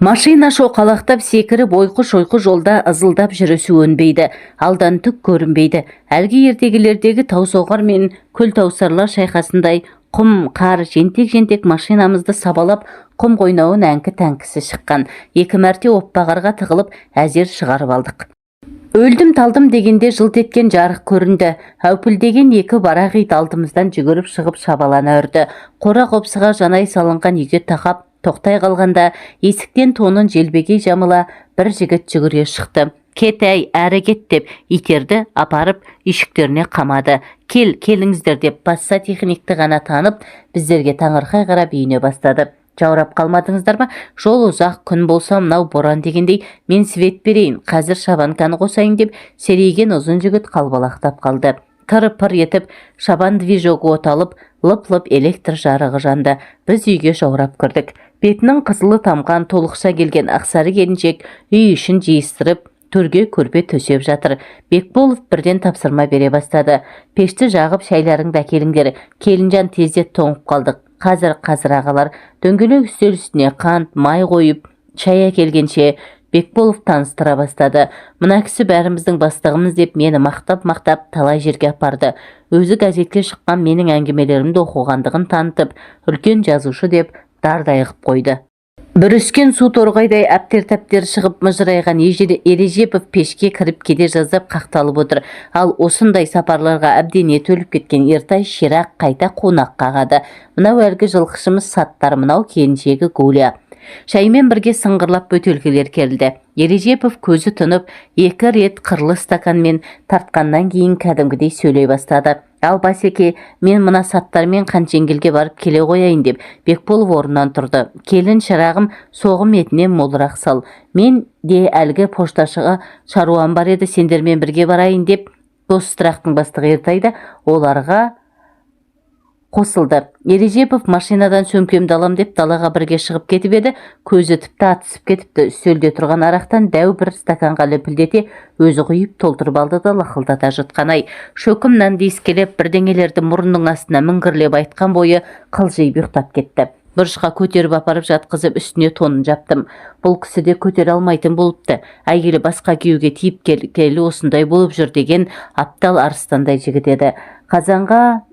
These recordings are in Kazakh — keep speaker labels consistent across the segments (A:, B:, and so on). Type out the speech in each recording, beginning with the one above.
A: Машина шоқалақтап секіріп, ойқы-шойқы жолда ызылдап жүрісі өнбейді. Алдан түк көрінбейді. Әлгі ертегілердегі таусоғар мен күлтаусарлар шайқасындай құм, қар жентек-жентек машинамызды сабалап, құм қойнауын әңкі-тәңкісі шыққан. Екі мәрте оппа қарға тығылып, әзер шығарып алдық. Өлдім-талдым дегенде жылт еткен жарық көрінді. Әупілдеген екі барақ ит алдымыздан жүгіріп шығып, шабалана үрді. Қора-қопсыға жанай салынған үйге тақап тоқтай қалғанда, есіктен тонын желбегей жамыла бір жігіт жүгіре шықты. «Кет, әй, әрі кет!» деп итерді, апарып үйшіктеріне қамады. «Кел, келіңіздер!» деп басса, техникті ғана танып, біздерге таңырқай қарап, үйіне бастады. «Жаурап қалмадыңыздар ма? Жол ұзақ, күн болса мынау боран дегендей. Мен свет берейін, қазір шабанканы қосайын», – деп серейген ұзын жігіт қалбалақтап қалды. Тыр-пыр етіп шабан движогы оталып, лып-лып электр жарығы жанды. Біз үйге жаурап кірдік. Бетінің қызылы тамған, толықша келген ақсары келіншек үй ішін жиыстырып, төрге көрпе төсеп жатыр. Бекболов бірден тапсырма бере бастады: «Пешті жағып, шайларыңды әкеліңдер, келінжан, тездет, тоңып қалдық». «Қазір, қазір, ағалар». Дөңгелек үстел үстіне қант, май қойып, шай әкелгенше, Бекболов таныстыра бастады: «Мына кісі бәріміздің бастығымыз», – деп мені мақтап-мақтап талай жерге апарды. Өзі газетке шыққан менің әңгімелерімді оқығандығын танытып, үлкен жазушы деп дардай қып қойды. Бүріскен су торғайдай әптер-тәптер шығып, мыжырайған Ережепов пешке кіріп кете жаздап қақталып отыр. Ал осындай сапарларға әбден еті өліп кеткен Ертай ширақ қайта қунақ қағады: «Мынау әлгі жылқышымыз Саттар, мынау келіншегі Гуля». Шаймен бірге сыңғырлап бөтелкелер келді. Ережепов көзі тұнып, екі рет қырлы стаканмен тартқаннан кейін кәдімгідей сөйлей бастады: «Ал, басеке, мен мына Саттармен Қаншеңгелге барып келе қояйын», – деп Бекболов орнынан тұрды. «Келін, шырағым, соғым етінен молырақ сал. Мен де әлгі пошташыға шаруам бар еді, сендермен бірге барайын», – деп госстрахтың бастығы Ертай да оларға қосылды. Ережепов машинадан сөмкемді алам деп далаға бірге шығып кетіп еді, көзі тіпті атысып кетіпті. Үстелде тұрған арақтан дәу бір стаканға лүпілдете өзі құйып толтырып алды да, лықылдата жұтқан ай. Шөкім нанды иіскелеп, бірдеңелерді мұрнының астына міңгірлеп айтқан бойы қылжиып ұйықтап кетті. Бұрышқа көтеріп апарып жатқызып, үстіне тонын жаптым. Бұл кісі де көтере алмайтын болыпты. Әйелі басқа күйеуге тиіп келгелі осындай болып жүр деген аптал арыстандай жігіт еді. Қазанға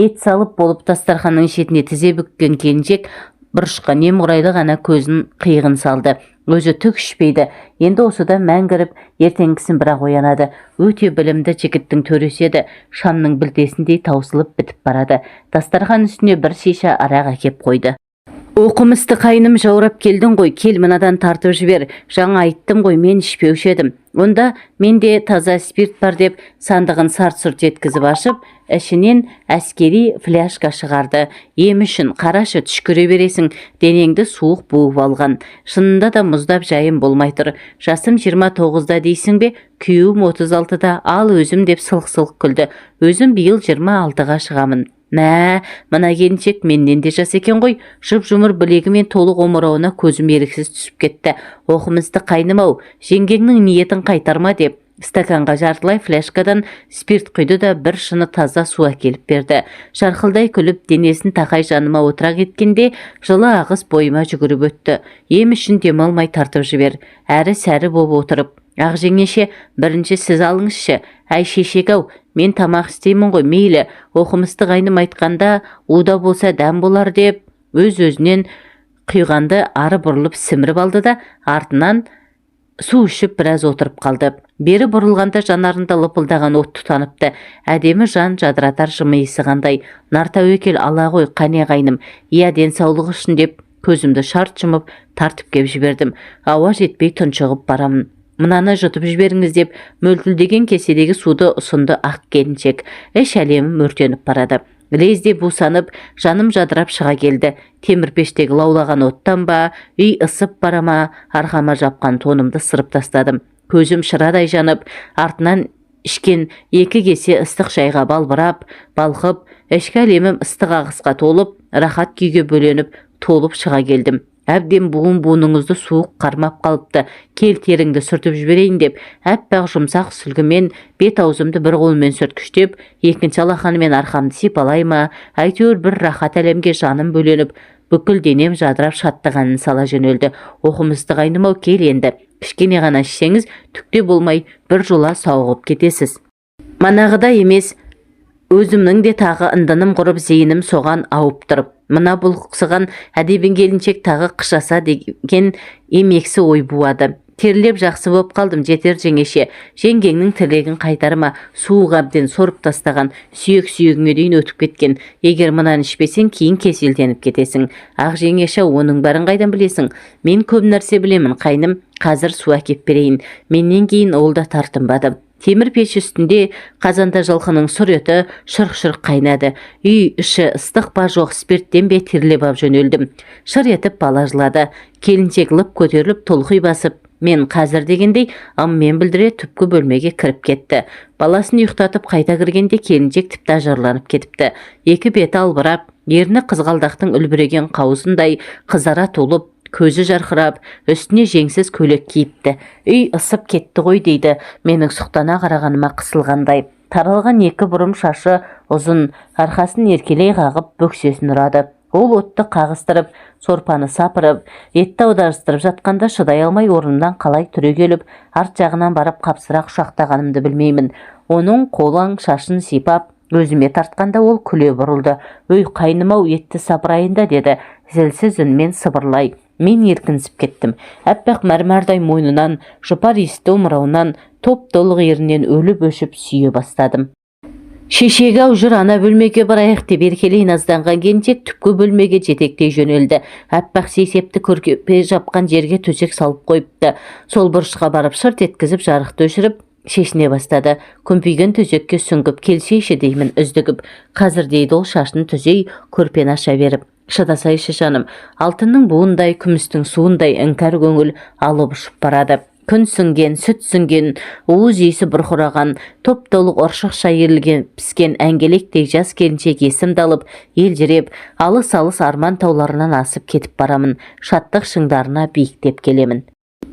A: ет салып болып, дастарханның шетіне тізе бүккен келіншек бұрышқа немқұрайлы ғана көзін қиығын салды. Өзі түк ішпейді. Енді осыдан мәңгіріп, ертеңгісін бірақ оянады. Өте білімді жігіттің төресі еді. Шамның білтесіндей таусылып бітіп барады. Дастархан үстіне бір шиша арақ әкеп қойды. «Оқымысты қайным, жаурап келдің ғой, кел, мынадан тартып жібер». «Жаңа айттым ғой, мен ішпеуші едім». «Онда менде таза спирт бар», – деп сандығын сарт-сұрт еткізіп ашып, ішінен әскери фляжка шығарды. «Ем үшін, қарашы, түшкіре бересің, денеңді суық буып алған. Шынында да мұздап жайым болмай тұр. Жасым 29-да дейсің бе? Күйеуім 36-да, ал өзім», – деп сылқ-сылқ күлді. «Өзім биыл 26-ға шығамын». Мә, мына келіншек менен де жас екен ғой. Жұп-жұмыр білегі мен толық омырауына көзім еріксіз түсіп кетті. «Оқымысты қайным-ау, жеңгеңнің ниетін қайтарма», – деп стаканға жартылай фляжкадан спирт құйды да, бір шыны таза су әкеліп берді. Жарқылдай күліп, денесін тақай жаныма отыра кеткенде, жылы ағыс бойыма жүгіріп өтті. «Ем үшін демалмай тартып жібер». Әрі сәрі боп отырып: «Ақ жеңеше, бірінші сіз алыңызшы». «Әй, шешек-ау, мен тамақ істеймін ғой». «Мейлі, оқымысты қайным айтқанда, уда болса дәм болар», – деп өз-өзінен құйғанды ары бұрылып сіміріп алды да, артынан су ішіп біраз отырып қалды. Бері бұрылғанда жанарында лыпылдаған от тұтаныпты. Әдемі, жан жадыратар жымиысы қандай! «Нартәуекел, ала ғой, қане, қайным». «Иә, денсаулығы үшін», – деп көзімді шарт жұмып тартып кеп жібердім. Ауа жетпей тұншығып барамын. «Мынаны жұтып жіберіңіз», – деп мөлтілдеген кеседегі суды ұсынды ақ келіншек. Іш әлемім өртеніп барады. Лезде бусанып, жаным жадырап шыға келді. Темір пештегі лаулаған оттан ба, үй ысып бара ма, арқама жапқан тонымды сырып тастадым. Көзім шырадай жанып, артынан ішкен екі кесе ыстық шайға балбырап, балқып, ішкі әлемім ыстық ағысқа толып, рахат күйге бөленіп, толып шыға келдім. «Әбден буын буыныңызды суық қармап қалыпты, кел, теріңді сүртіп жіберейін», – деп әппақ жұмсақ сүлгімен бет аузымды бір қолымен сүрткіштеп, екінші алақанымен арқамды сипалай ма, әйтеуір бір рахат әлемге жаным бөленіп. Бүкіл денем жадырап, шаттық әнін сала жөнелді. Оқымысты қайным-ау, кел енді, кішкене ғана ішсеңіз, түк те болмай, бір жола сауығып кетесіз. Манағыдай емес, өзімнің де тағы ындыным құрып, зейінім соған ауып тұр. Мына бұлықсыған әдебін келіншек тағы қышаса деген емексі ой буады. Терлеп жақсы боп қалдым, жетер, жеңеше. Жеңгеңнің тілегін қайтарма. Суық әбден сорып тастаған, сүйек-сүйегіңе дейін өтіп кеткен. Егер мынаны ішпесең, кейін кеселденіп кетесің. Ақ, жеңеше, оның бәрін қайдан білесің? Мен көп нәрсе білемін, қайным. Қазір су әкеп берейін. Менен кейін ол да тартынбады. Темір пеш үстінде қазанда жылқының сұр еті шырқ-шырқ қайнады. Үй іші ыстық па, жоқ спирттен бе, терлеп ап жөнелдім. Шыр етіп бала жылады. Келіншек лып көтеріліп, толқи басып, мен қазір дегендей ыммен білдіре түпкі бөлмеге кіріп кетті. Баласын ұйықтатып қайта кіргенде келіншек тіпті ажарланып кетіпті. Екі беті албырап, ерні қызғалдақтың үлбіреген қауызындай қызара толып, көзі жарқырап, үстіне жеңсіз көйлек киіпті. Үй ысып кетті ғой, дейді менің сұқтана қарағаныма қысылғандай. Таралған екі бұрым шашы ұзын арқасын еркелей қағып, бөксесін ұрады. Ол отты қағыстырып, сорпаны сапырып, етті аударыстырып жатқанда шыдай алмай орнымнан қалай түрегеліп, арт жағынан барып қапсыра құшақтағанымды білмеймін. Оның қолаң шашын сипап, өзіме тартқанда ол күле бұрылды. Өй, қайным-ау, етті сапырайын да, деді зілсіз үнмен сыбырлай. Мен еркінсіп кеттім. Аппақ мәрмәрдай мойнынан, жұпар иісті омырауынан, топ толық ерінен өліп өшіп сүйе бастадым. Шешегі-ау, жүр, ана бөлмеге барайық, деп еркелей назданған келіншек түпкі бөлмеге жетектей жөнелді. Аппақ сейсепті көрпе жапқан жерге төсек салып қойыпты. Сол бұрышқа барып, шырт еткізіп жарықты өшіріп, шешіне бастады. Күмпиген төсекке сүңгіп келсейші, деймін үздігіп. Қазір, дейді ол шашын түзей, көрпені аша беріп. Шыдасайшы, жаным. Алтынның буындай, күмістің суындай іңкәр көңіл алып ұшып барады. Күн сіңген, сүт сіңген, уыз иісі бұрқыраған, топ толық ұршықша иірілген піскен әңгелектей жас келіншек есімді алып, елжіреп, алыс-алыс арман тауларынан асып кетіп барамын. Шаттық шыңдарына биіктеп келемін.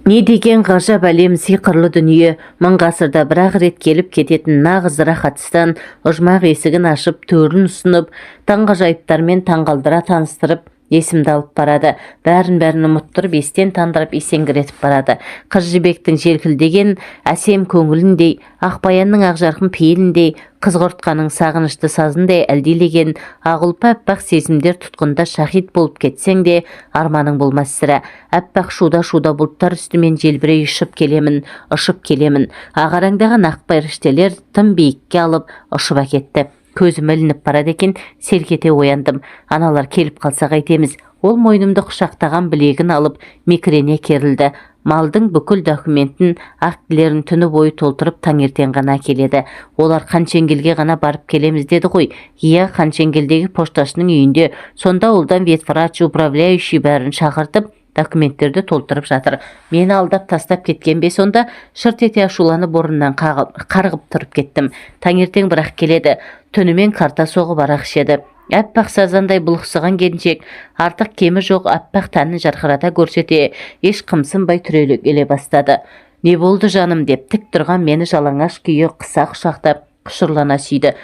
A: Не деген ғажап әлем, сиқырлы дүние! Мың ғасырда бір-ақ рет келіп кететін нағыз рахатстан ұжмақ есігін ашып, төрін ұсынып, таңғажайыптармен таңғалдыра таныстырып, есімді алып барады. Бәрін-бәрін ұмыттырып, естен тандырып, есеңгіретіп барады. Қыз Жібектің желкілдеген әсем көңіліндей, Ақбаянның ақжарқын пейіліндей, Қызғұртқаның сағынышты сазындай әлдилеген ақ ұлпа аппақ сезімдер тұтқында шахид болып кетсең де, арманың болмас сірә. Аппақ шуда-шуда бұлттар үстімен желбірей ұшып келемін, ұшып келемін. Ағараңдаған ақ періштелер тым биікке алып ұшып әкетті. Көзім ілініп барады екен, селк ете ояндым. Аналар келіп қалса қайтеміз? Ол мойнымды құшақтаған білегін алып, мекірене керілді. Малдың бүкіл документін, актілерін түні бойы толтырып, таңертең ғана әкеледі. Олар Қаншеңгелге ғана барып келеміз деді ғой. Иә, Қаншеңгелдегі пошташының үйінде. Сонда ауылдан ветврач, управляющий, бәрін шақыртып, документтерді толтырып жатыр. Мені алдап тастап кеткен бе сонда? Шырт ете ашуланып, орнымнан қарғып тұрып кеттім. Таңертең бірақ келеді. Түнімен карта соғып, арақ ішеді. Аппақ сазандай бұлықсыған келіншек артық кемі жоқ аппақ тәнін жарқырата көрсете, еш қымсынбай түрегеле бастады. Не болды, жаным, деп тік тұрған мені жалаңаш күйі қыса құшақтап, құшырлана сүйді.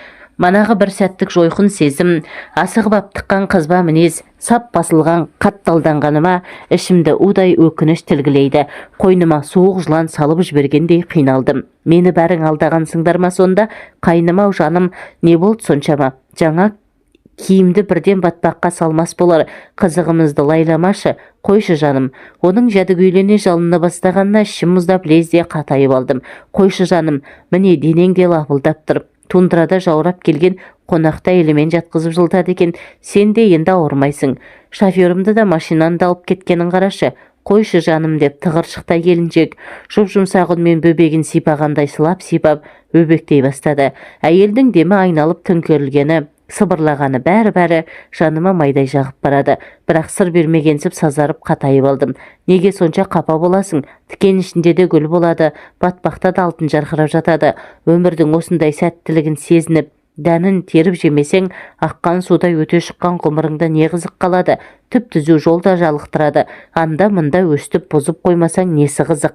A: Манағы бір сәттік жойқын сезім, асығып аптыққан қызба мінез, сап басылған қатталданғаныма ішімді удай өкініш тілгілейді. Қойныма суық жылан салып жібергендей қиналдым. Мені бәрің алдағансыңдар ма сонда? Қайным-ау, жаным, не болды соншама? Жаңа киімді бірден батпаққа салмас болар. Қызығымызды лайламашы, қойшы, жаным. Оның жәдігөйлене жалына бастағанына ішім мұздап, лезде қатайып алдым. Қойшы, жаным, міне, денең де лапылдап тұр. Тундрада жаурап келген қонақты әйелімен жатқызып жылытады екен. Сен де енді ауырмайсың. Шоферімді да, машинаны да алып кеткенін қарашы. Қойшы, жаным, деп тығыршықтай келіншек жұп жұмсақ үнмен бөбегін сипағандай сылап сипап өбектей бастады. Әйелдің демі айналып төңкерілгені, сыбырлағаны, бәрі-бәрі жаныма майдай жағып барады. Бірақ сыр бермегенсіп, сазарып, қатайып алдым. Неге сонша қапа боласың? Тікен ішінде де гүл болады, батпақта да алтын жарқырап жатады. Өмірдің осындай сәттілігін сезініп, дәнін теріп жемесең, аққан судай өте шыққан ғұмырыңда не қызық қалады? Түп түзу жол да жалықтырады. Анда мында өстіп бұзып қоймасаң, несі қызық?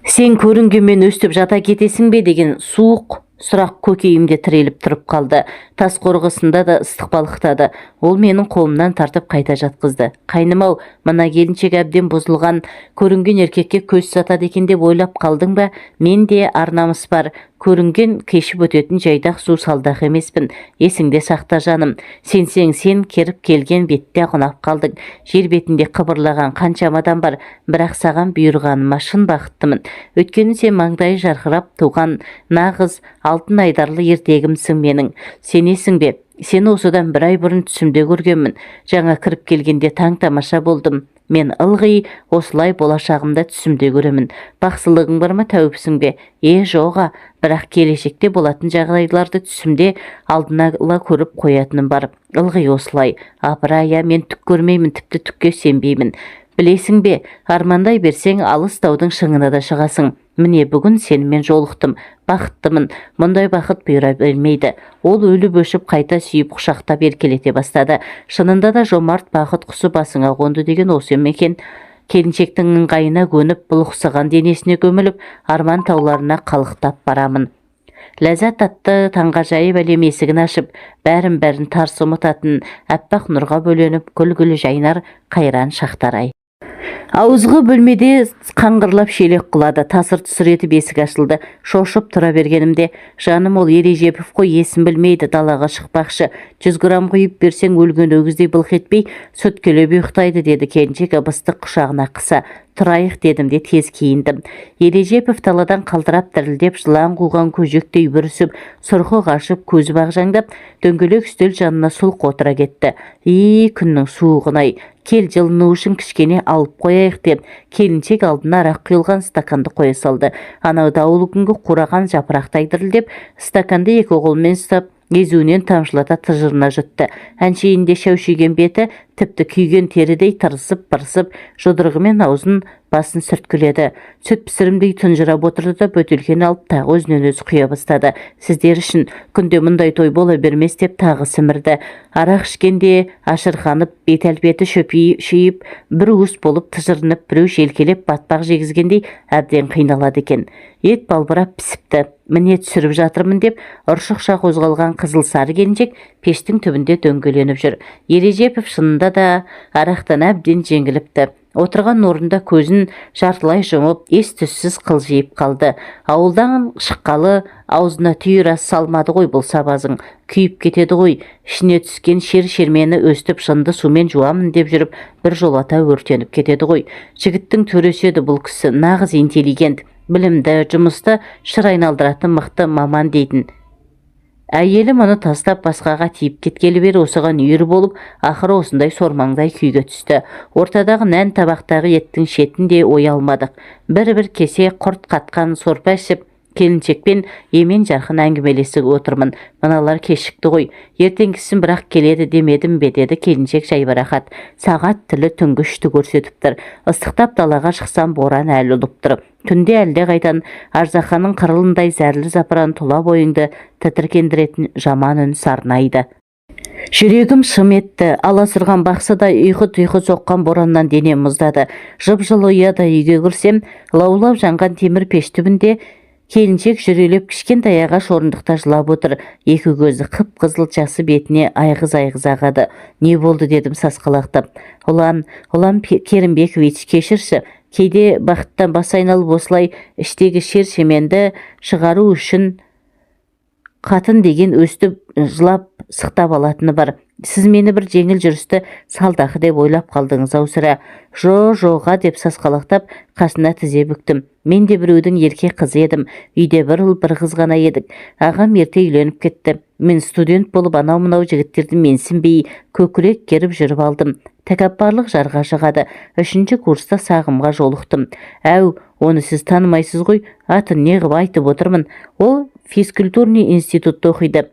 A: Сен көрінгенмен өстіп жата кетесің бе деген суық Сұрақ көкейімде тіреліп тұрып қалды. Тас қорғысында да ыстық балқытады. Ол менің қолымнан тартып қайта жатқызды. Қайным-ау, мына келіншек әбден бұзылған, көрінген еркекке көз сатады екен деп ойлап қалдың ба? Менде ар-намыс бар. Көрінген кешіп өтетін жайдақ су салдақ емеспін. Есіңде сақта, жаным. Сенсең сен керіп келген бетте ұнап қалдың. Жер бетінде қыбырлаған қаншама адам бар, бірақ саған бұйырғаныма шын бақыттымын. Өйткені сен маңдайы жарқырап туған нағыз алтын айдарлы ертегімсің менің. Сенесің бе? Сені осыдан бір ай бұрын түсімде көргенмін. Жаңа кіріп келгенде таң тамаша болдым. Мен ылғи осылай болашағымда түсімде көремін. Бақсылығың бар ма, тәуіпсің бе? Е, жоға, бірақ келешекте болатын жағдайларды түсімде алдын ала көріп қоятыным бар. Ылғи осылай. Апырай, мен түк көрмеймін, тіпті түкке сенбеймін. Білесің бе, армандай берсең, алыс таудың шыңына да шығасың. Міне, бүгін сенімен жолықтым. Бақыттымын. Мұндай бақыт бұйыра бермейді. Ол өліп өшіп қайта сүйіп, құшақтап еркелете бастады. Шынында да жомарт бақыт құсы басыңа қонды деген осы ма екен? Келіншектің ыңғайына көніп, бұлықсыған денесіне көміліп, арман тауларына қалықтап барамын. Ләззат атты таңғажайып әлем есігін ашып, бәрін-бәрін тарс ұмытатын, аппақ нұрға бөленіп, гүл-гүл жайнар қайран шақтар-ай. Ауызғы бөлмеде қаңғырлап шелек құлады. Тасыр-тұсыр етіп есік ашылды. Шошып тұра бергенімде, жаным, ол Ережепов қой, есін білмейді, далаға шықпақшы. 100 грамм құйып берсең, өлген өгіздей былқ етпей, сөткелеп ұйықтайды, деді келіншек ыбысты құшағына қыса. Тұрайық дедім де тез киіндім. Ережепов даладан қалтырап, дірілдеп, жылан қуған көжектей бүрісіп, сұрқы қашып, көзі бағжаңдап, дөңгелек үстел жанына сұлқ отыра кетті. И, күннің суығын-ай, кел, жылыну үшін кішкене алып қояйық, деп келіншек алдына арақ құйылған стаканды қоя салды. Анау дауыл күнгі қураған жапырақтай дірілдеп, стаканды екі қолымен ұстап, езуінен тамшылата тыжырына жұтты. Әншейінде шәушиген беті тіпті күйген терідей тырысып-пырысып, жұдырығымен аузын, басын сүрткіледі. Сүт пісірімдей тұнжырап отырды да, бөтелкені алып, тағы өзінен өзі құя бастады. Сіздер үшін, күнде мұндай той бола бермес, деп тағы сімірді. Арақ ішкенде ашырқанып, бет әлпеті шөпшиіп, бір уыс болып тыжырынып, біреу желкелеп батпақ жегізгендей әбден қиналады екен. Ет балбырап пісіпті, міне, түсіріп жатырмын, деп ұршықша қозғалған қызыл сары келіншек пештің түбінде дөңгеленіп жүр. Ережепов шынында да арақтан әбден жеңіліпті. Отырған орнында көзін жартылай жұмып, ес түссіз қылжиып қалды. Ауылдан шыққалы аузына түйір ас салмады ғой бұл сабазың. Күйіп кетеді ғой. Ішіне түскен шер шермені өстіп жынды сумен жуамын деп жүріп, бір жолата өртеніп кетеді ғой. Жігіттің төресі еді бұл кісі, нағыз интеллигент, білімді, жұмысты шыр айналдыратын мықты маман дейтін. Әйелі мұны тастап басқаға тиіп кеткелі бері осыған үйір болып, ақыры осындай сормаңдай күйге түсті. Ортадағы нән табақтағы еттің шетін де оя алмадық. Бір-бір кесе құрт қатқан сорпа ішіп, келіншекпен емен жарқын әңгімелесіп отырмын. Мыналар кешікті ғой, ертеңгісін бірақ келеді демедім бе, деді келіншек жайбарақат. Сағат тілі түнгі 3-ті көрсетіп тұр. Ыстықтап далаға шықсам, боран әлі ұлып тұр. Түнде әлдеқайдан аждаһаның қырылындай зәрлі запыран, тұла бойыңды тітіркендіретін жаман үн сарнайды. Жүрегім шым етті. Аласұрған бақсыдай ұйқы-тұйқы соққан бораннан денем мұздады. Жып-жылы ұядай үйге кірсем, лаулап жанған темір пеш түбінде келіншек жүрелеп кішкентай ағаш орындықта жылап отыр. Екі көзі қып-қызыл, жасы бетіне айғыз-айғыз ағады. Не болды, дедім сасқалақтап. Ұлан, Ұлан Керімбекович, кешірші. Кейде бақыттан бас айналып, осылай іштегі шер шеменді шығару үшін қатын деген өстіп жылап сықтап алатыны бар. Сіз мені бір жеңіл жүрісті салдақы деп ойлап қалдыңыз ау сірә. Жо, жоға, деп сасқалақтап қасына тізе бүктім. Мен де біреудің ерке қызы едім. Үйде бір ұл, бір қыз ғана едік. Ағам ерте үйленіп кетті. Мен студент болып, анау мынау жігіттерді менсінбей, көкірек керіп жүріп алдым. Тәкаппарлық жарға жығады. Үшінші курста Сағымға жолықтым. Әу, оны сіз танымайсыз ғой, атын неғып айтып отырмын? Ол физкультурный институтта оқиды,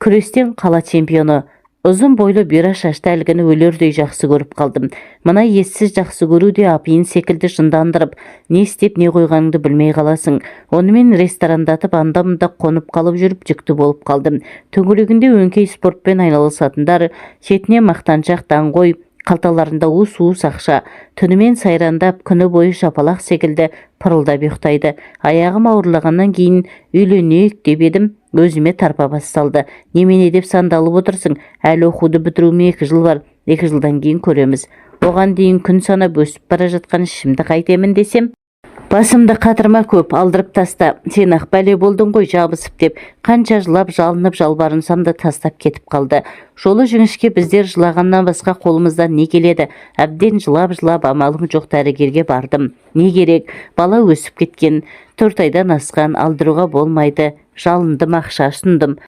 A: күрестен қала чемпионы. Ұзын бойлы, бұйра шашты әлгіні өлердей жақсы көріп қалдым. Мына ессіз жақсы көру де апиын секілді жындандырып, не істеп не қойғаныңды білмей қаласың. Онымен ресторандатып, анда-мында қонып қалып жүріп, жүкті болып қалдым. Төңірегінде өңкей спортпен айналысатындар, шетіне мақтаншақ, даңғой. Қалталарында уыс-уыс ақша. Түнімен сайрандап, күні бойы жапалақ секілді пырылдап ұйықтайды. Аяғым ауырлағаннан кейін үйленейік деп едім, өзіме тарпа бас салды. Немене деп сандалып отырсың? Әлі оқуды бітіруіме 2 жыл бар. 2 жылдан кейін көреміз. Оған дейін күн санап өсіп бара жатқан ішімді қайтемін десем, басымды қатырма көп, алдырып таста. Сен ақ бәле болдың ғой жабысып деп, қанша жылап, жалынып, жалбарынсам да тастап кетіп қалды. Жолы жіңішке біздер жылағаннан басқа қолымыздан не келеді? Әбден жылап-жылап амалым жоқ, дәрігерге бардым. Не керек, бала өсіп кеткен, 4 айдан асқан, алдыруға болмайды. Жалындым, ақша ұсындым.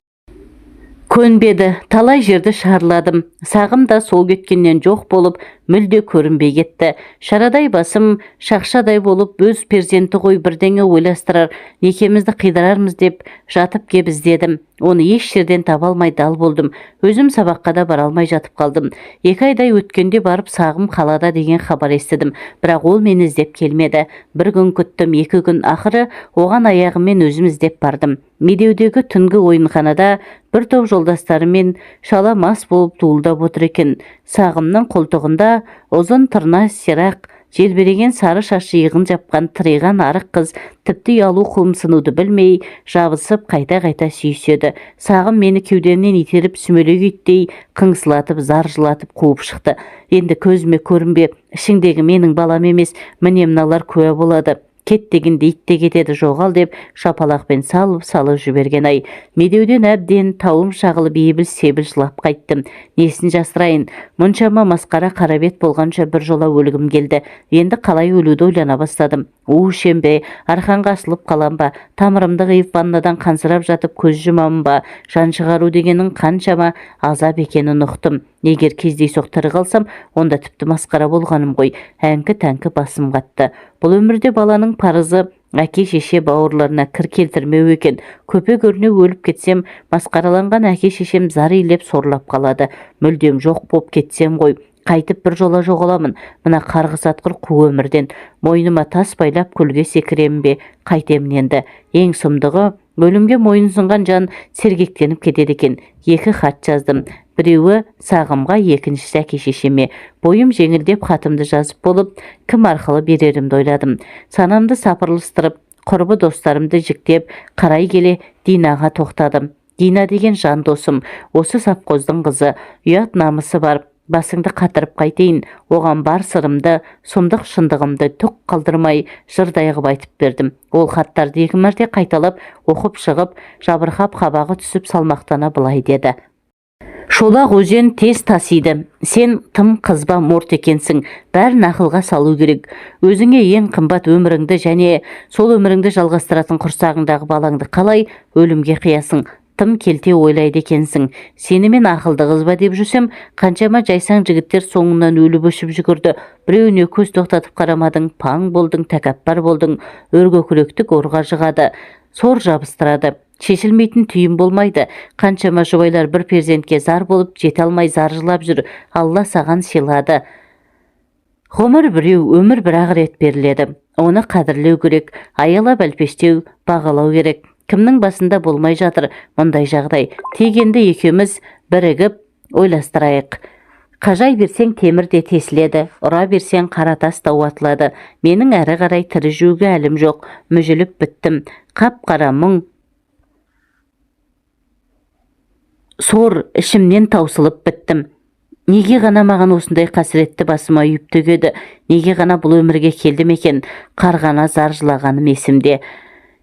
A: Көнбеді. Талай жерді шарладым. Сағым да сол кеткеннен жоқ болып, мүлде көрінбей кетті. Шарадай басым шақшадай болып, өз перзенті ғой, бірдеңе ойластырар, некемізді қидырармыз деп жатып кеп іздедім. Оны еш жерден таба алмай дал болдым. Өзім сабаққа да бара алмай жатып қалдым. 2 айдай өткенде барып Сағым қалада деген хабар естідім. Бірақ ол мені іздеп келмеді. Бір күн күттім, 2 күн, ақыры оған аяғыммен өзім іздеп бардым. Медеудегі түнгі ойынханада бір топ жолдастарымен шала мас болып дуылдап отыр екен. Сағымның қолтығында ұзын тырна сирақ желбіреген сары шашы иығын жапқан тыриған арық қыз тіпті ұялу, қымсынуды білмей жабысып, қайта-қайта сүйіседі. Сағым мені кеудемнен итеріп, сүмелек иттей қыңсылатып, зар жылатып қуып шықты. Енді көзіме көрінбе, ішіңдегі менің балам емес, міне мыналар куә болады. Кет дегенде ит те кетеді, жоғал деп шапалақпен салып-салып жіберген ай. Медеуден әбден тауым шағылып, ебіл-себіл жылап қайттым. Несін жасырайын, мұншама масқара қарабет болғанша бір жола өлгім келді. Енді қалай өлуді ойлана бастадым. У ішем бе, арқанға асылып қалам ба, тамырымды қиып, ваннадан қансырап жатып көз жұмамын ба? Жан шығару дегенің қаншама азап екенін ұқтым. Егер кездейсоқ тірі қалсам, онда тіпті масқара болғаным ғой. Әңкі-тәңкі басым қатты. Бұл өмірде баланың парызы әке шеше бауырларына кір келтірмеу екен. Көпе көрінеу өліп кетсем, масқараланған әке шешем зар илеп сорлап қалады. Мүлдем жоқ боп кетсем ғой, қайтып бір жола жоғаламын мына қарғыс атқыр қу өмірден? Мойныма тас байлап, көлге секіремін бе, қайтемін енді? Ең сұмдығы, өлімге мойынсұнған жан сергектеніп кетеді екен. Екі хат жаздым. Біреуі Сағымға, екіншісі әке шешеме. Бойым жеңілдеп, хатымды жазып болып, кім арқылы берерімді ойладым. Санамды сапырылыстырып, құрбы достарымды жіктеп қарай келе Динаға тоқтадым. Дина деген жан досым, осы совхоздың қызы, ұят намысы бар. Басыңды қатырып қайтейін, оған бар сырымды, сұмдық шындығымды түк қалдырмай жырдай қып айтып бердім. Ол хаттарды екі мәрте қайталап оқып шығып, жабырқап, қабағы түсіп, салмақтана былай деді: Шолақ өзен тез тасиды. Сен тым қызба морт екенсің. Бәрін ақылға салу керек. Өзіңе ең қымбат өміріңді және сол өміріңді жалғастыратын құрсағыңдағы балаңды қалай өлімге қиясың? Тым келте ойлайды екенсің. Сені мен ақылды қыз ба деп жүрсем, қаншама жайсаң жігіттер соңынан өліп өшіп жүгірді. Біреуіне көз тоқтатып қарамадың. Паң болдың, тәкаппар болдың. Өркөкіректік орға жығады, сор жабыстырады. Шешілмейтін түйін болмайды. Қаншама жұбайлар бір перзентке зар болып, жете алмай зар жылап жүр. Алла саған сыйлады. Ғұмыр біреу, өмір бір ақ рет беріледі. Оны қадірлеу керек, аялап әлпештеу, бағалау керек. Кімнің басында болмай жатыр мұндай жағдай? Тек енді екеуміз бірігіп ойластырайық. Қажай берсең, темір де тесіледі, ұра берсең, қара тас та уатылады. Менің әрі қарай тірі жүруге әлім жоқ, мүжіліп біттім. Қап-қара мұң сор ішімнен таусылып біттім. Неге ғана маған осындай қасіретті басыма үйіп төгеді? Неге ғана бұл өмірге келдім екен? Қарғана зар жылағаным есімде.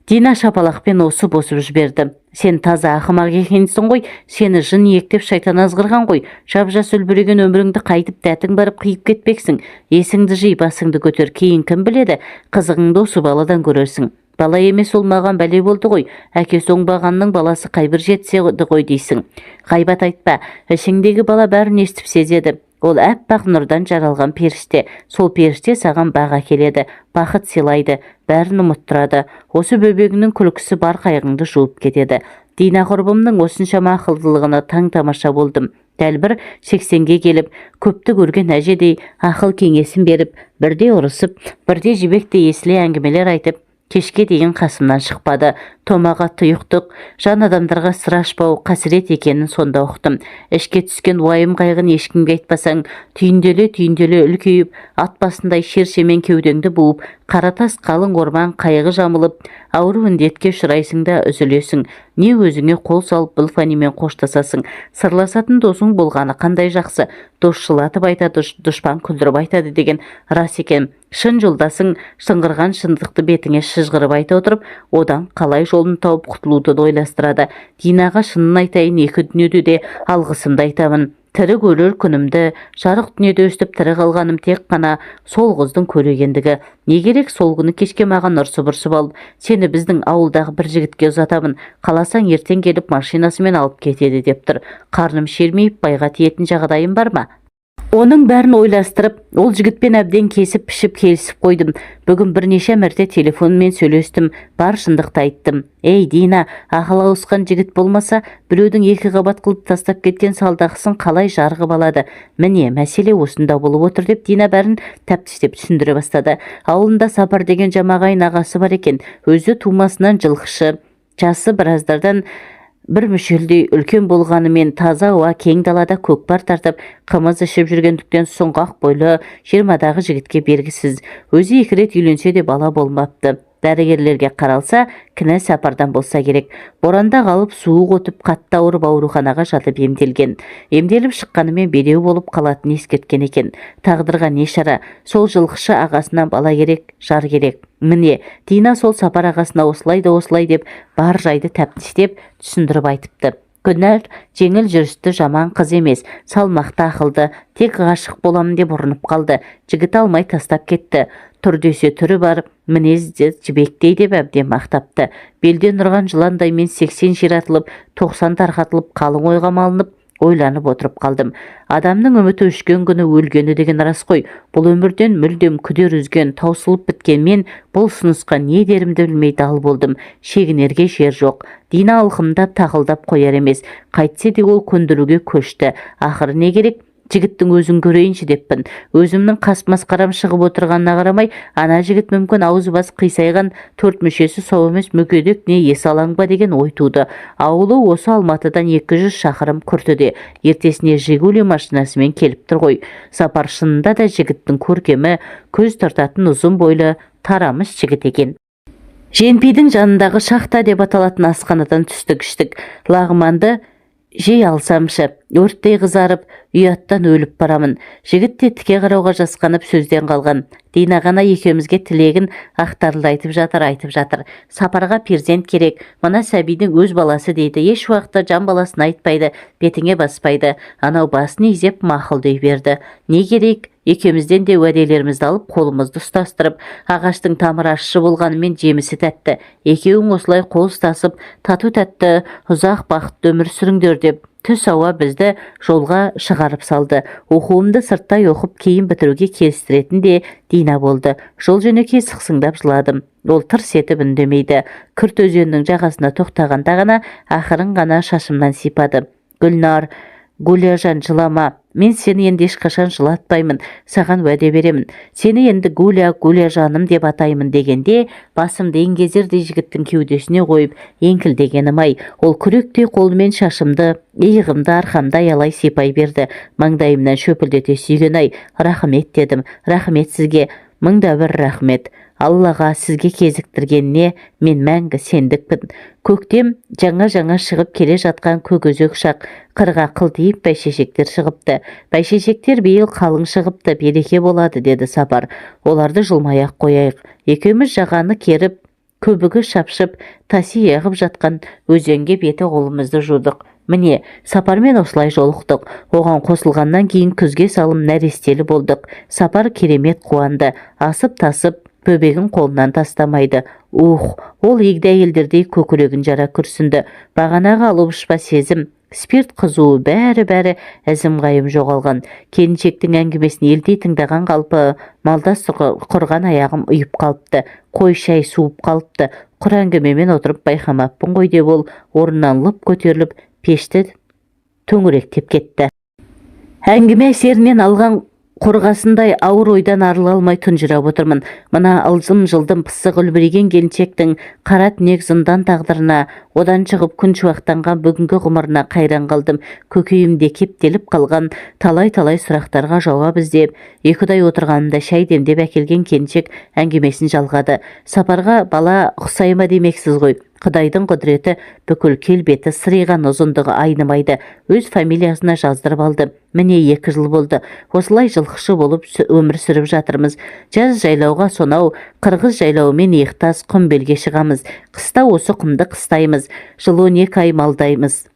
A: Дина шапалақпен осып-осып жіберді. Сен таза ақымақ екенсің ғой. Сені жын иектеп, шайтан азғырған ғой. Жап-жас үлбіреген өміріңді қайтып дәтің барып қиып кетпексің? Есіңді жи, басыңды көтер. Кейін кім біледі, қызығыңды осы баладан көрерсің. Бала емес, ол маған бәле болды ғой. Әкесі оңбағанның баласы қайбір жетсе ғой дейсің. Ғайбат айтпа. Ішіңдегі бала бәрін естіп сезеді. Ол әппақ нұрдан жаралған періште. Сол періште саған бақ әкеледі, бақыт сыйлайды, бәрін ұмыттырады. Осы бөбегіңнің күлкісі бар қайғыңды жуып кетеді. Дина құрбымның осыншама ақылдылығына таң тамаша болдым. Дәл бір 80-ге келіп, көпті көрген әжедей ақыл кеңесін беріп, бірде ұрысып, бірде жібектей есіле әңгімелер айтып, кешке дейін қасымнан шықпады. Томаға тұйықтық, жан адамдарға сыр ашпау қасірет екенін сонда ұқтым. Ішке түскен уайым-қайғыны ешкімге айтпасаң, түйінделе-түйінделе үлкейіп, ат басындай шер-шемен кеудеңді буып, қара тас қалың орман қайғы жамылып, ауру індетке ұшырайсың да үзілесің. Не өзіңе қол салып, бұл фәнимен қоштасасың. Сырласатын досың болғаны қандай жақсы. Дос жылатып айтады, дұшпан күлдіріп айтады деген рас екен. Шын жолдасың шыңғырған шындықты бетіңе шыжғырып айта отырып, одан қалай жолын тауып құтылуды да ойластырады. Динаға шынын айтайын, екі дүниеде де алғысымды айтамын. Тірі көрер күнімді, жарық дүниеде өстіп тірі қалғаным тек қана сол қыздың көрегендігі. Не керек, сол күні кешке маған ұрсып-ұрсып алып, сені біздің ауылдағы бір жігітке ұзатамын, қаласаң, ертең келіп машинасымен алып кетеді деп тұр. Қарным шермиіп, байға тиетін жағдайым бар ма? Оның бәрін ойластырып, ол жігітпен әбден кесіп-пішіп келісіп қойдым. Бүгін бірнеше мәрте телефонмен сөйлестім, бар шындықты айттым. Ей, Дина, ақыл ауысқан жігіт болмаса, біреудің екі қабат қылып тастап кеткен салдақысын қалай жарғып алады? Міне, мәселе осында болып отыр деп Дина бәрін тәптіштеп түсіндіре бастады. Ауылында Сапар деген жамағайын ағасы бар екен. Өзі тумасынан жылқышы. Жасы біраздардан бір мүшелдей үлкен болғанымен, таза ауа, кең далада көкпар тартып, қымыз ішіп жүргендіктен сұңғақ бойлы 20-дағы жігітке бергісіз. Өзі екі рет үйленсе де бала болмапты. Дәрігерлерге қаралса, кінә Сапардан болса керек. Боранда қалып, суық өтіп, қатты ауырып, ауруханаға жатып емделген. Емделіп шыққанымен бедеу болып қалатынын ескерткен екен. Тағдырға не шара, сол жылқышы ағасынан бала керек, жар керек. Міне, Дина сол Сапар ағасына осылай да осылай деп бар жайды тәптіштеп түсіндіріп айтыпты. Гүлнар жеңіл жүрісті жаман қыз емес, салмақты, ақылды, тек ғашық боламын деп ұрынып қалды. Жігіт алмай тастап кетті. Тұр десе түрі бар, мінез де жібектей деп әбден мақтапты. Белден ұрған жыландай мен 80 ширатылып, 90 тарқатылып, қалың ойға малынып, ойланып отырып қалдым. Адамның үміті өшкен күні өлгені деген рас қой. Бұл өмірден мүлдем күдер үзген, таусылып біткен мен бұл ұсынысқа не дерімді білмей дал болдым. Шегінерге жер жоқ. Дина алқымдап, тақылдап қояр емес. Қайтсе де ол көндіруге көшті. Ақыры не керек? Жігіттің өзін көрейінші деппін. Өзімнің қас масқарам шығып отырғанына қарамай, ана жігіт мүмкін аузы басы қисайған, төрт мүшесі сау емес мүгедек не есалаң ба деген ой туды. Ауылы осы Алматыдан 200 шақырым күртіде. Ертесіне «Жигули» машинасымен келіп тұр ғой. Сапар шынында да жігіттің көркемі, көз тартатын ұзын бойлы тарамыс жігіт екен. Женпидің жанындағы «Шахта» деп аталатын асханадан түстік іштік. Лағманды жей алсамшы, өрттей қызарып, ұяттан өліп барамын. Жігіт те тіке қарауға жасқанып, сөзден қалған. Дина ғана екеумізге тілегін ақтарылды айтып жатыр, айтып жатыр. Сапарға перзент керек. Мына сәбидің өз баласы дейді. Еш уақытта жан баласын айтпайды, бетіңе баспайды. Анау басын изеп мақұлдай берді. Не керек, екеумізден де уәделерімізді алып, қолымызды ұстастырып, ағаштың тамыры ащы болғанымен жемісі тәтті. Екеуің осылай қол ұстасып, тату тәтті ұзақ бақытты өмір сүріңдер деп түс ауа бізді жолға шығарып салды. Оқуымды сырттай оқып, кейін бітіруге келістіретін де Дина болды. Жол жөнекей сықсыңдап жыладым. Ол тырс етіп үндемейді. Күрт өзенінің жағасына тоқтағанда ғана ақырын ғана шашымнан сипады. Гүлнар, Гуляжан, жылама. Мен сені енді ешқашан жылатпаймын, саған уәде беремін. Сені енді Гуля, Гуля жаным деп атаймын дегенде, басымды еңгезердей жігіттің кеудесіне қойып, еңкілдегенім-ай, ол күректей қолымен шашымды, иығымды, арқамды аялай сипай берді. Маңдайымнан шөпілдете сүйген-ай, рахмет дедім. Рахмет сізге, мың да бір рахмет. Аллаға сізге кезіктіргеніне мен мәңгі сендікпін. Көктем жаңа-жаңа шығып келе жатқан көк өзек шақ. Қырға қылтиып бәйшешектер шығыпты. Бәйшешектер биыл қалың шығыпты, береке болады деді Сапар. Оларды жұлмай-ақ қояйық. Екеуміз жағаны керіп, көбігі шапшып, таси ағып жатқан өзенге беті қолымызды жудық. Міне, Сапармен осылай жолықтық. Оған қосылғаннан кейін күзге салым нәрестелі болдық. Сапар керемет қуанды. Асып-тасып, бөбегін қолынан тастамайды. Ух, ол егде әйелдердей көкірегін жара күрсінді. Бағанағы алып-ұшпа сезім, спирт қызуы бәрі-бәрі ізім-ғайым жоғалған. Келіншектің әңгімесін елдей тыңдаған қалпы малдас құрған аяғым ұйып қалыпты. Қой, шай суып қалыпты. Құр әңгімемен отырып байқамаппын ғой деп ол орнынан лып көтеріліп, пешті төңіректеп кетті. Әңгіме әсерінен алған Қорғасындай ауыр ойдан арыла алмай тұнжырап отырмын. Мына ылжым-жылдым пысық үлбіреген келіншектің қара түнек зындан тағдырына, одан шығып күн шуақтанған бүгінгі ғұмырына қайран қалдым. Көкейімде кептеліп қалған талай-талай сұрақтарға жауап іздеп, 2 ай отырғанымда шай демдеп әкелген келіншек әңгімесін жалғады. Сапарға бала ұқсай ма демексіз ғой. Құдайдың құдіреті, бүкіл келбеті сыриған, ұзындығы айнымайды. Өз фамилиясына жаздырып алды. Міне, 2 жыл болды. Осылай жылқышы болып өмір сүріп жатырмыз. Жаз жайлауға сонау қырғыз жайлауымен иықтас Құмбелге шығамыз. Қыста осы құмды қыстаймыз. Жыл 12 ай малдаймыз.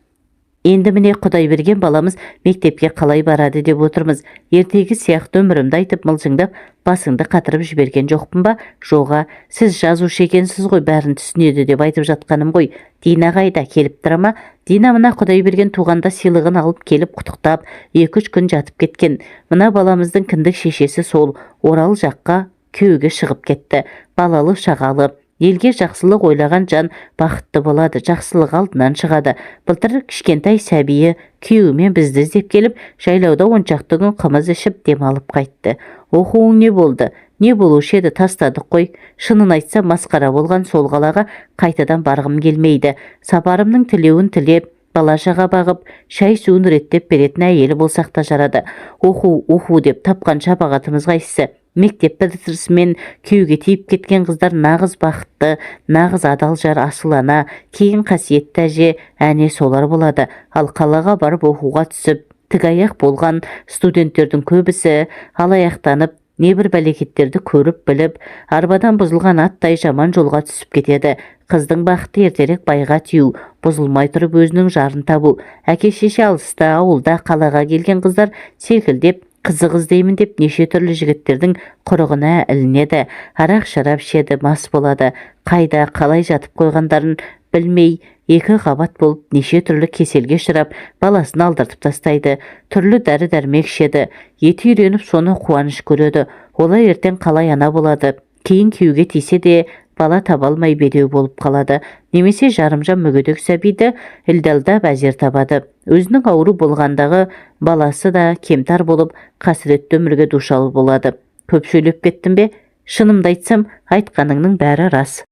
A: Енді міне, құдай берген баламыз мектепке қалай барады деп отырмыз. Ертегі сияқты өмірімді айтып, мылжыңдап басыңды қатырып жіберген жоқпын ба? Жоға, сіз жазушы екенсіз ғой, бәрін түсінеді деп айтып жатқаным ғой. Дина қайда, келіп тұра ма? Дина мына құдай берген туғанда сыйлығын алып келіп, құттықтап, 2-3 күн жатып кеткен. Мына баламыздың кіндік шешесі сол Орал жаққа күйеуге шығып кетті. Балалы шағалы. Елге жақсылық ойлаған жан бақытты болады, жақсылық алдынан шығады. Былтыр кішкентай сәбиі күйеуімен бізді іздеп келіп, жайлауда 10 шақты күн қымыз ішіп демалып қайтты. Оқуың не болды? Не болушы еді, тастадық қой. Шынын айтсам, масқара болған сол қалаға қайтадан барғым келмейді. Сапарымның тілеуін тілеп, бала шаға бағып, шай суын реттеп беретін әйелі болсақ та жарады. Оқу, оқу деп тапқан шапағатымыз қайсысы? Мектеп бітірісімен күйеуге тиіп кеткен қыздар нағыз бақытты, нағыз адал жар, асыл ана, кейін қасиетті әже, әне солар болады. Ал қалаға барып оқуға түсіп, тік аяқ болған студенттердің көбісі алаяқтанып, небір бәлекеттерді көріп біліп, арбадан бұзылған аттай жаман жолға түсіп кетеді. Қыздың бақыты ертерек байға тию, бұзылмай тұрып өзінің жарын табу. Әке шеше алыста, ауылда, қалаға келген қыздар селкілдеп қызық іздеймін деп неше түрлі жігіттердің құрығына ілінеді, арақ шарап ішеді, мас болады. Қайда қалай жатып қойғандарын білмей, екі қабат болып, неше түрлі кеселге ұшырап, баласын алдыртып тастайды. Түрлі дәрі дәрмек ішеді, еті үйреніп, соны қуаныш көреді. Олар ертең қалай ана болады? Кейін күйеуге тисе де, бала таба алмай бедеу болып қалады немесе жарымжан мүгедек сәбиді ілдалдап әзер табады. Өзінің ауру болғандағы баласы да кемтар болып, қасіретті өмірге душар болады. Көп сөйлеп кеттім бе? Шынымды айтсам, айтқаныңның бәрі рас.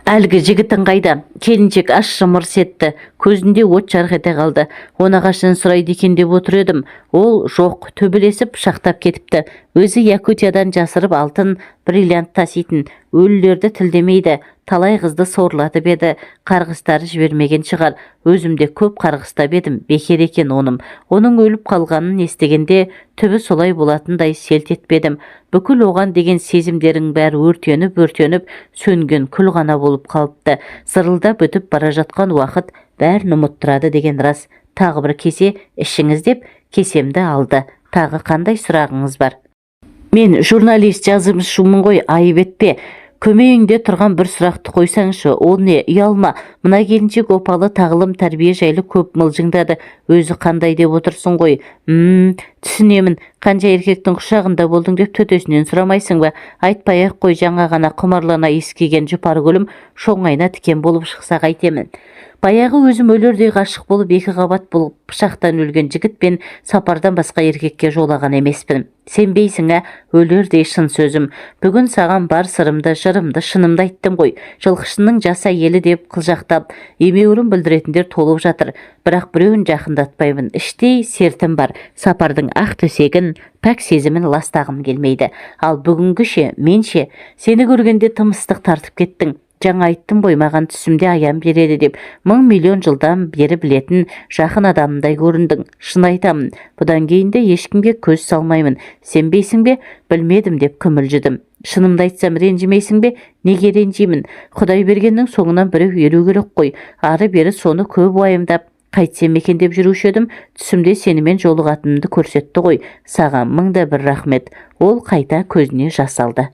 A: Әлгі жігітің қайда? Келіншек ащы мырс етті, көзінде от жарқ ете қалды. Оны қашан сұрайды екен деп отыр едім. Ол жоқ, төбелесіп пышақтап кетіпті. Өзі Якутиядан жасырып алтын, бриллиант таситын. Өлілерді тілдемейді. Талай қызды сорлатып еді, қарғыстары жібермеген шығар. Өзім де көп қарғыстап едім, бекер екен оным. Оның өліп қалғанын естігенде түбі солай болатындай селт етпедім. Бүкіл оған деген сезімдерің бәрі өртеніп өртеніп сөнген күл ғана болып қалыпты. Зырылдап өтіп бара жатқан уақыт бәрін ұмыттырады деген рас. Тағы бір кесе ішіңіз, деп кесемді алды. Тағы қандай сұрағыңыз бар? Мен журналист, жазушымын ғой, айып етпе. Көмейіңде тұрған бір сұрақты қойсаңшы. Ол не, ұялма. Мына келіншек опалы тағылым тәрбие жайлы көп мылжыңдады. Өзі қандай деп отырсың ғой. Түсінемін. Қанша еркектің құшағында болдың деп төтесінен сұрамайсың ба? Айтпай ақ қой. Жаңа ғана құмарлана иіскеген жұпар гүлім шоңайна тікен болып шықса қайтемін? Баяғы өзім өлердей ғашық болып, екі қабат болып, пышақтан өлген жігіт пен Сапардан басқа еркекке жолаған емеспін. Сенбейсің, ә? Өлердей шын сөзім. Бүгін саған бар сырымды, жырымды, шынымды айттым ғой. Жылқышының жас әйелі деп қылжақтап, емеурін білдіретіндер толып жатыр. Бірақ біреуін жақындатпаймын. Іштей сертім бар. Сапардың ақ төсегін, пәк сезімін ластағым келмейді. Ал бүгінгі ше, мен ше? Сені көргенде тым ыстық тартып кеттің. Жаңа айттым ғой, маған түсімде аян береді деп. Мың миллион жылдан бері білетін жақын адамымдай көріндің. Шын айтамын, бұдан кейін де ешкімге көз салмаймын. Сенбейсің бе? Білмедім деп күмілжідім. Шынымды айтсам, ренжімейсің бе? Неге ренжимін? Құдай бергеннің соңынан біреу еру керек қой. Ары бері соны көп уайымдап, қайтсем екен деп жүруші едім. Түсімде сенімен жолығатынымды көрсетті ғой. Саған мың да бір рахмет. Ол қайта көзіне жас алды.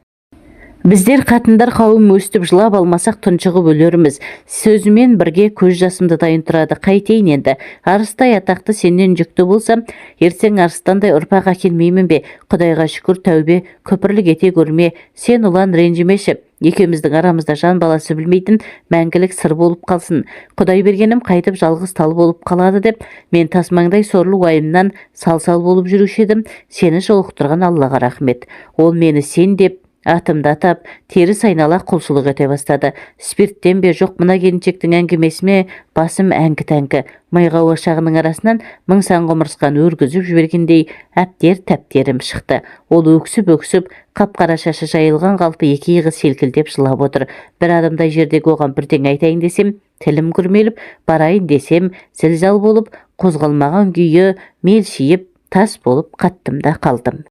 A: Біздер қатындар қауым өстіп жылап алмасақ, тұншығып өлерміз. Сөзімен бірге көз жасымды дайын тұрады. Қайтейін енді, арыстай атақты сенен жүкті болсам, ертең арыстандай ұрпақ әкелмеймін бе? Құдайға шүкір, тәубе, күпірлік ете көрме. Сен, ұлан, ренжімеші. Екеуміздің арамызда жан баласы білмейтін мәңгілік сыр болып қалсын. Құдай бергенім қайтып жалғыз тал болып қалады деп, мен тасмаңдай сорлы уайымнан сал-сал болып жүруші едім. Сені жолықтырған Аллаға рахмет. Ол мені сен деп атымды атап, теріс айнала құлшылық ете бастады. Спирттен бе, жоқ, мына келіншектің әңгімесі ме, басым әңкі-тәңкі. Ми қауашағының арасынан мың сан құмырсқаны өргізіп жібергендей әптер-тәптерім шықты. Ол өксіп-өксіп, қап-қара шашы жайылған қалпы екі иығы селкілдеп жылап отыр. Бір адымдай жердегі оған бірдеңе айтайын десем, тілім күрмеліп, барайын десем, зілзал болып, қозғалмаған күйі мелшиіп, тас болып қаттым да қалдым.